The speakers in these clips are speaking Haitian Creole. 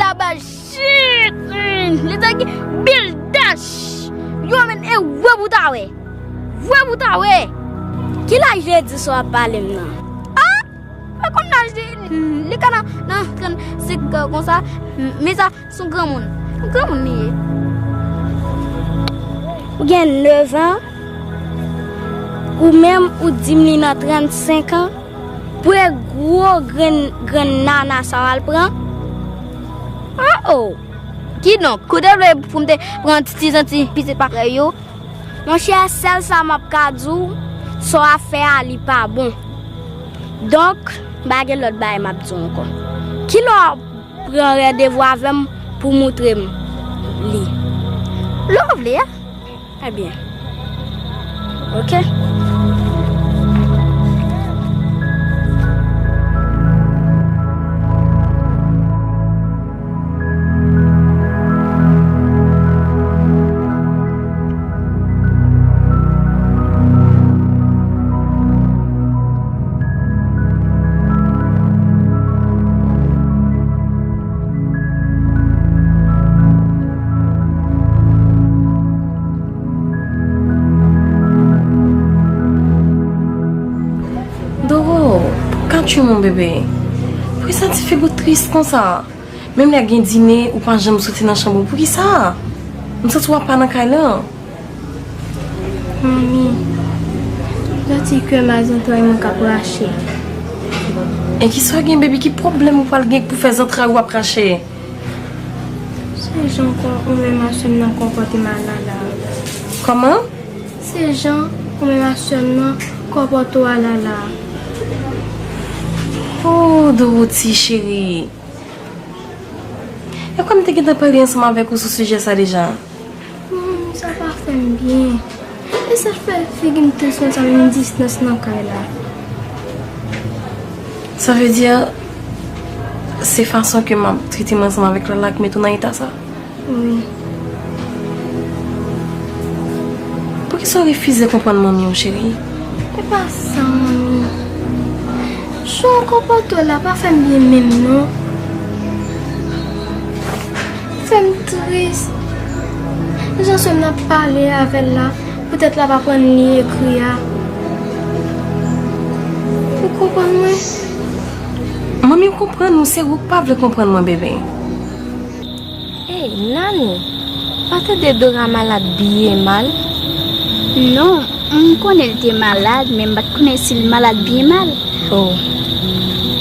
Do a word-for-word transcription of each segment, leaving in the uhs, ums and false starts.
Aba shit! Hmm, li te gen bil dach! Yo, men, e wè pou ta wè! Wè pou ta wè! Ki laj Jedi sa w ap pale m nan? Ah! Pa konn laj li, li ka nan, nan trannsenk an konsa, men sa, se yon granmoun. Yon granmoun li ye. Ou gen nèf an, ou menm ou di m li nan trannsenk an, pou e gwo grenn, grenn nana sa w al pran. Oh, oh! Kidonk, kote w vle pou m te pran ti, ti zanti pitit parèy yo? Monchè, sèl sa m ap ka di w, sa w ap fè a, li pa bon. Donk, m pa gen lòt bagay m ap di w ankò. Kilè w ap pran randevou avè m pou w moutre m li? Lè w vle a. Ebyen, oke. Doro, pou ka tchwi mon bebe. Poukisa ti figi w tris konsa? Menm lè gen dine, ou pa janm soti nan chanm ou. Poukisa? M santi w apa nan kay lan. Manmi, m santi kè m a zantray mwen k ap rache. E kisa w gen, baby? Ki pwoblèm ou pral gen pou fè zantray ou ap rache? Se jan kò ou menm ak sè m nan konpòte m a la la. Kòman? Se jan ou menm ak sè m nan konpòte w a la la. Oh, Dorothy cheri. E kwè m te gentan pale ansanm avèk ou sou sijè sa deja. Hmm, sa pa fè m byen. E sa fè figi m tris konsa menm distans nan kay la. Sa vle di, se fason ke m ap trete m ansanm avèk Lala ki mete w nan eta sa? Wi. Poukisa w refize konprann manmi w, cheri? E pa sa, manmi. Jan w konpòte w la pa fè m byen menm, non. Fè m tris. Jan sè m nan ap pale avè l la, poutèt l ap aprann li ekri a. Ou konprann mwen? Manmi w konprann ou, se ou k pa vle konprann mwen, bebe. Ey, Nani, pa tande Dora malad byen mal? Non, m konnen l te malad, men m pa t konnen si l malad byen mal. Oh,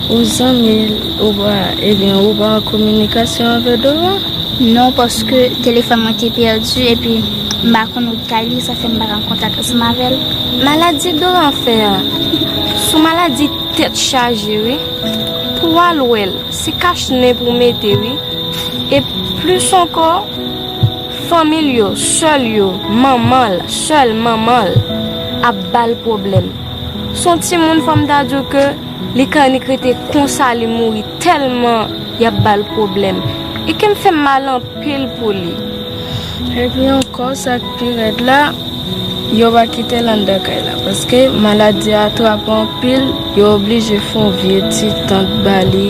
ou zanmi l, ou pa, ebyen, ou pa an kominikasyon avè Dora? Non, paske telefòn mwen te pèdi, epi m pa konn wout kay li, sa fè m pa ka an kontak ansanm avè l. Maladi Dora fè a, s on maladi tèt chaje, wi. Pou w al wè l, se kach nen pou w mete, wi. E plis ankò, fanmi l yo, sè l yo, manman l, sè l, manman l, ap ba l pwoblèm. S on timoun, fò m ta di w ke li ka annik rete konsa, li mouri tèlman y ap ba l pwoblèm. E kè m fè m mal anpil pou li. Epi ankò, sa k pi rèd la, yo pa kite l anndan kay la, paske maladi a trape anpil, yo oblije fè yon vye ti tant ba li,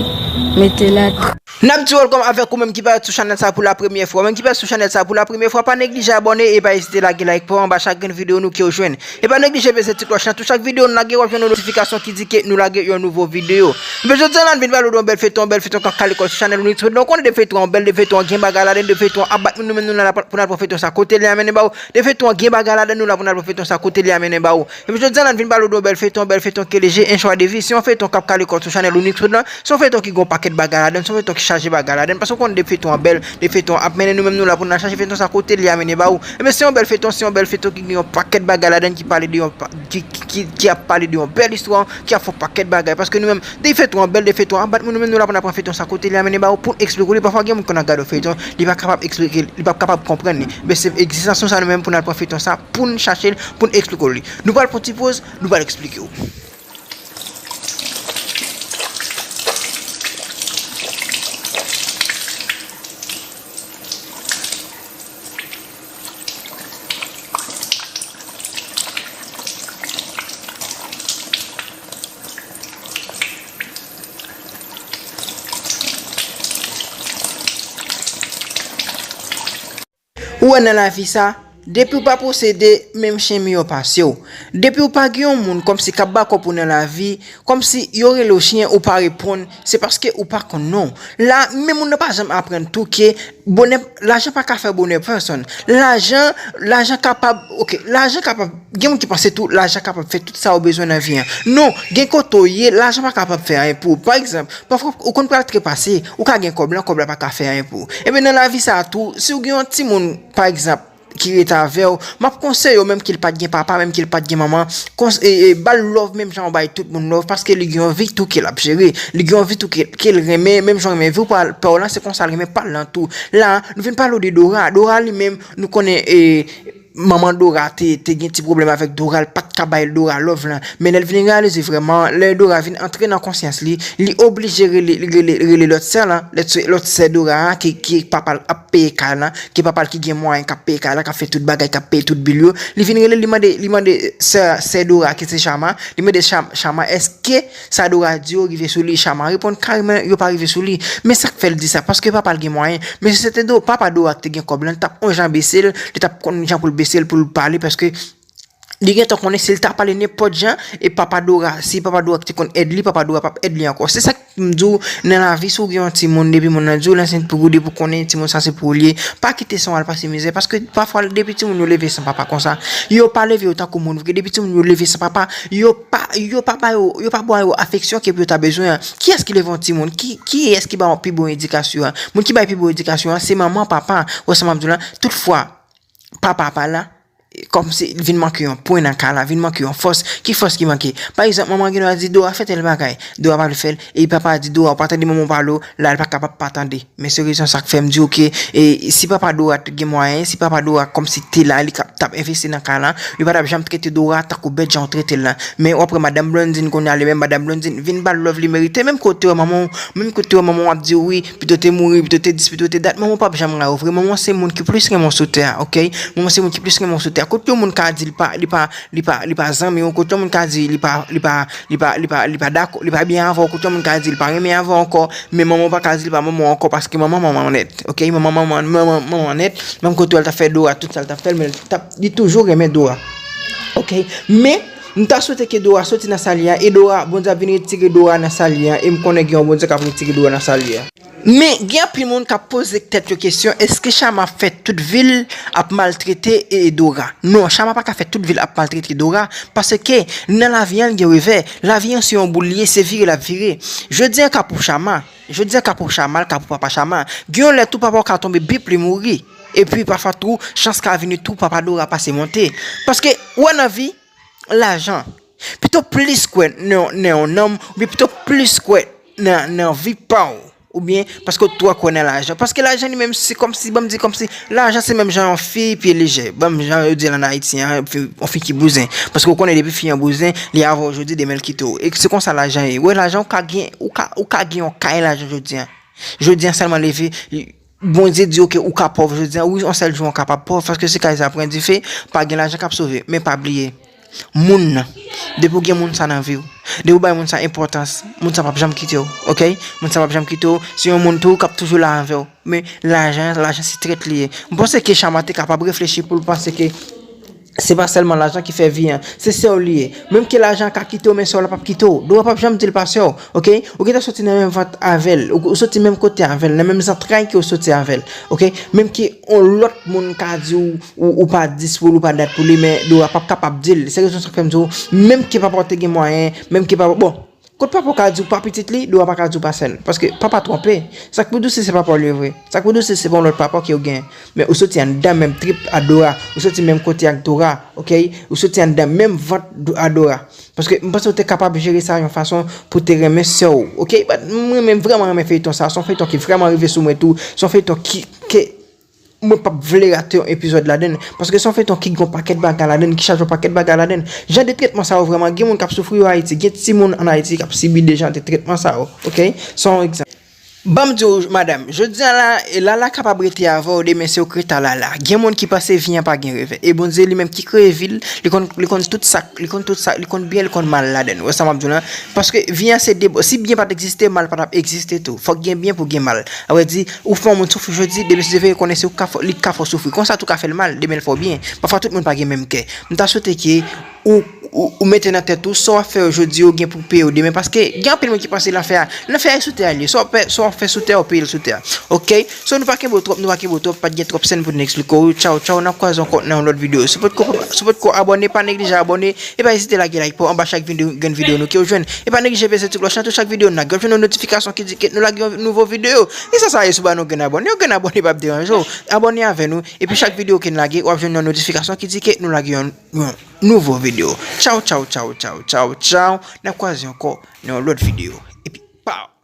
mete l atè. N ap di welcome avèk ou menm ki parèt sou chanèl sa pou la premyè fwa. Ou menm ki parèt sou chanèl sa pou la premyè fwa, pa neglije abòne e pa ezite lage like pa w anba chak grenn videyo nou ke w jwenn. E pa neglije peze ti klòch lan, tou chak videyo nou lage, w ap jwenn yon notifikasyon ki di ke nou lage yon nouvo videyo. Ebyen, jodi a la, n vin pale w de yon bèl feyton, yon bèl feyton k ap kale kò sou chanèl Onyx Prod la. Ou konnen de feyton an bèl, de feyton an gen bagay ladan, de feyton an ap bat moun, nou menm nou la pou n al pran feyton sa kote li a mennen ba ou. De feyton an gen bagay ladan, nou la pou n al pran feyton sa kote li a mennen ba ou. Ebyen, jodi a la, n vin pale w de yon bèl feyton, yon bèl feyton ke leje, un choix de vie. Se yon feyton k ap kale kò sou chanèl Onyx Prod la. Se yon feyton ki gen yon pakèt bagay ladan, se yon feyton ki chaje bagay ladan. Paske ou konnen de feyton an bèl, de feyton an ap mennen, nou menm nou la pou n al chache feyton sa kote li a mennen ba ou. Ebyen, se yon bèl feyton, se yon bèl feyton ki gen yon pakèt bagay ladan ki pale de yon pa-, ki, ki, ki, ki ap pale de yon bèl istwa, ki ap fè yon pakèt bagay. Paske nou menm, de feyton an bèl, de feyton an ap bat moun, nou menm nou la pou n al pran feyton sa kote li a mennen ba ou pou n eksplike w li. Pafwa gen moun ki konn ap gade yon feyton, li pa kapab eksplike, li pa kapab konprann li. Men se egzistans nou sa nou menm pou n al pran feyton sa, pou n chache l, pou n eksplike w li. Nou pral pran ti poz, nou pral eksplike w. Ou wè nan lavi sa, depi w pa posede, menm chen miyò pase w. Depi w pa gen yon moun kòmsi k ap bakòp ou nan lavi, kòmsi yo rele w chen, ou pa reponn, se paske ou pa konn non. La, men moun nan pa janm aprann tou ke bonè, lajan pa ka fè bonè pèsonn. Lajan, lajan kapab, ok, lajan kapab, gen moun ki panse tou, lajan kapab fè tout sa ou bezwen nan vi an. Non, gen kote w ye, lajan pa kapab fè anyen pou ou. Pa egzanp, pafwa ou konn pral trepase, ou ka gen kòb lan, kòb la pa ka fè anyen pou ou. Ebyen, nan lavi sa a tou, si w gen yon timoun, pa egzanp, ki rete avè w, m ap konseye w, menm ke l pa t gen papa, menm ke l pa t gen manman, kons- e, e, ba l love menm jan w bay tout moun love, paske li gen yon vi tou ke l ap jere, li gen yon vi tou ke, ke l renmen, menm jan w renmen vi w pa, pa w lan, se konsa l renmen pa l lan tou. La, nou vin pale w de Dora. Dora li menm, nou konnen, e, manman Dora te, te gen ti pwoblèm avèk Dora, l pa t ka bay Dora love lan. Men lè l vin reyalize vrèman, lè Dora vin antre nan konsyans li, li oblije rele, rele, rele lòt sè lan, lòt sè, lòt sè Dora an, ki, ki papa l ap peye kay lan, ki papa l ki gen mwayen, k ap peye kay la, k ap fè tout bagay, k ap peye tout bil yo. Li vin rele, li mande, li mande sè, sè Dora, ki se Chama, li mande Cham- Chama, èske sa Dora di yo rive sou li? Chama reponn kareman, yo pa rive sou li. Men sa k fè l di sa, paske papa l gen mwayen. Men si se te Do- papa Dora ki te gen kòb lan, li t ap on jan bese l, li t ap konn jan pou l bese l, pou l pale, paske li gentan konnen si l ta pale nenpòt jan, e papa Dora, si papa Dora ki te konn èd li, papa Dora p ap èd li ankò. Se sa k m di w, nan lavi, si w gen yon timoun, depi moun nan di w l ansent pou ou, depi w konnen timoun sa se pou ou l ye, pa kite san w al pase mizè, paske pafwa, depi timoun yo leve san papa konsa, yo pa leve yo tankou moun vre, depi timoun yo leve san papa, yo pa, yo pa ba yo, yo pa ba yo afeksyon ke yo ta bezwen an. Kiyès ki leve yon timoun? Ki, kiyès ki ba yon pi bon edikasyon an? Moun ki bay pi bon edikasyon an, se manman, papa, wè sa m ap di w la. Toutfwa, papa pa la, kòmsi vin manke yon pwen nan kay la, vin manke yon fòs. Ki fòs ki manke? Pa egzanp, manman gen dwa di Dora fè tèl bagay, Dora pa vle fè l, e papa di Dora ou pa tande manman w pale w, la l pa kapab pa tande. Men se rezon sa k fè m di w ke, e, si papa Dora t gen mwayen, si papa Dora kòmsi te la, li k ap, t ap envesti nan kay la, li pa t ap janm trete Dora tankou bèt jan w trete l la. Men w ap wè madanm Blondine kounye a, li menm madanm Blondine vin ba l love li merite, menm kote w manman w, menm kote w manman w ap di w wi, pito te mouri, pito te dis, pito te dat, manman w p ap janm rayi w vre. Manman w se moun ki plis renmen w sou tè a, ok? Manman w se moun ki plis renmen w sou tè a. Kote yon moun ka di li pa, li pa, li pa, li pa zanmi w, kote yon moun ka di li pa, li pa, li pa, li pa, li pa dakò, li pa byen avè w, kote yon moun ka di li pa renmen avè w ankò, men manman w pa ka di li pa manman w ankò, paske manman manman nèt, ok? Manman manman, manman manman nèt, menm kote w al t ap fè Dora tout sa l t ap fè l, men l t ap, li toujou renmen Dora. Ok? Men, m ta swete ke Dora soti nan sa l ye a, e Dora, Bondye ap vin retire Dora nan sa l ye a, e m konnen gen yon Bondye k ap retire Dora nan sa l ye a. Men, gen anpil moun k ap poze tèt yo kesyon, èske Chama ap fè tout vi l ap maltrete, e, Dora? Non, Chama pa ka fè tout vi l ap maltrete Dora, paske nan lavi an, l gen revè. Lavi an se yon boul li ye, se vire l ap vire. Jodi an ka pou Chama, jodi an ka pou Chama, l ka pou papa Chama. Gen yon lè tou papa w ka tonbe bip li mouri. Epi pafwa tou, chans ka vini tou papa Dora pase monte. Paske, ou wè nan vi, lajan. Pito plis kwè nan, nan yon nonm, oubyen pito plis kwè nan, nan vi pa w. Oubyen paske w twò kwè nan lajan. Paske lajan li menm, se kòmsi, ban m di kòmsi, lajan se menm jan yon fi pye lejè. Ban m jan yo di l ann Ayiti an, yon fi, yon fi ki bouzen. Paske w konnen depi fi an bouzen, li avè w jodi, demen l kite w. E se konsa lajan ye. Ou wè lajan, ou ka gen, ou ka, ou ka gen yon kay lajan jodi an. Jodi an sèlman leve, Bondye di w ke ou ka pòv jodi an, wi, yon sèl jou w kapab pòv, paske se kay sa pran dife, pa gen lajan k ap sove. Men pa bliye, moun nan, depi w gen moun sa nan vi w, depi w bay moun sa enpòtans, moun sa p ap janm kite w, ok? Moun sa p ap janm kite w, se yon moun tou k ap toujou la avè w. Men lajan, lajan se trèt li ye. M panse ke Chama te kapab reflechi pou l panse ke se pa sèlman lajan ki fè vi an. Se sè w li ye. Menm ke lajan ka kite w, men sè w la p ap kite w. Dora p ap janm di l pa sè w, ok? Ou gentan soti nan menm vant avè l. Ou, ou soti menm kote avè l, nan menm zantray ke w soti avè l, ok? Menm ke yon lòt moun ka di w, ou, ou pa dis pou li, ou pa dat pou li, men Dora p ap kapab di l. Se rezon sa k fè m di w, menm ke papa w te gen mwayen, menm ke papa, bon, kot papa w ka di w pa pitit li, Dora pa ka di w pa sè l. Paske papa twonpe. Sa k pou di w si se papa w li ye vre? Sa k pou di w si se pa yon lòt papa ke w gen? Men ou soti anndan menm trip a Dora. Ou soti menm kote ak Dora, ok? Ou soti anndan menm vant do- a Dora. Paske m panse w te kapab jere sa yon fason pou te renmen sè w, ok? But mwen menm vrèman renmen feyton sa. Se yon feyton ki vrèman rive sou mwen tou. Se yon feyton ki, ke mwen p ap vle rate yon epizòd ladan l, paske se yon feyton ki gen yon pakèt bagay ladan l, ki chaje yon pakèt bagay ladan l. Jan de tretman sa yo vrèman, gen moun k ap soufri yo Ayiti, gen timoun ann Ayiti k ap sibi de jan de tretman sa yo, ok? Se yon egzanp. Ban m di w, madanm, jodi a la, Lala kapab rete avè w, demen se ou k ret a Lala. Gen moun ki panse vi an pa gen revè. E Bondye li menm ki kreye vi l, li konn, li konn tout sa, li konn tout sa, li konn byen, li konn mal ladan l. Ou wè sa m ap di w la? Paske vi an se de bò. Si byen pa t egziste, mal pa t ap egziste tou. Fòk gen byen pou gen mal. A vrè di, ou fè yon moun soufri jodi, demen si Dye vle, konnen se ou k ka fè, li k ka fè w soufri. Konsa tou ka fè l mal, demen l fè w byen. Pafwa tout moun pa gen menm kè. M ta swete ke ou, ou, ou mete nan tèt ou, sa w ap fè yo jodi, ou gen pou peye w demen. Paske gen anpil moun ki panse lanfè a, lanfè a e sou tè a l ye. Sa w ap fè, sa w ap fè sou tè a, w peye l sou tè a. Oke? So, nou pa kenbe w twòp, nou pa kenbe w twòp, pa t gen twòp sèn pou nou eksplike w. Tchaw, tchaw, n ap kwaze ankò nan yon lòt videyo. Si w potko, si w potko abòne, pa neglije abòne, e pa ezite lage like pa w anba chak videyo, grenn videyo nou ke w jwenn. E pa neglije peze ti klòch lan, tou chak videyo n lage, w ap jwenn yon notifikasyon ki di ke nou lage yon nouvo videyo. E sa sa ye si w pa nan yon grenn abòne? Yon grenn abòne p ap deranje w. Abòne avè nou, epi chak videyo ke n lage, w ap jwenn yon notifikasyon ki di ke nou lage yon, yon nouvo videyo. Tchaw, tchaw, tchaw, tchaw, tchaw, tchaw. N ap kwaze ankò nan yon lòt videyo. Epi, pow!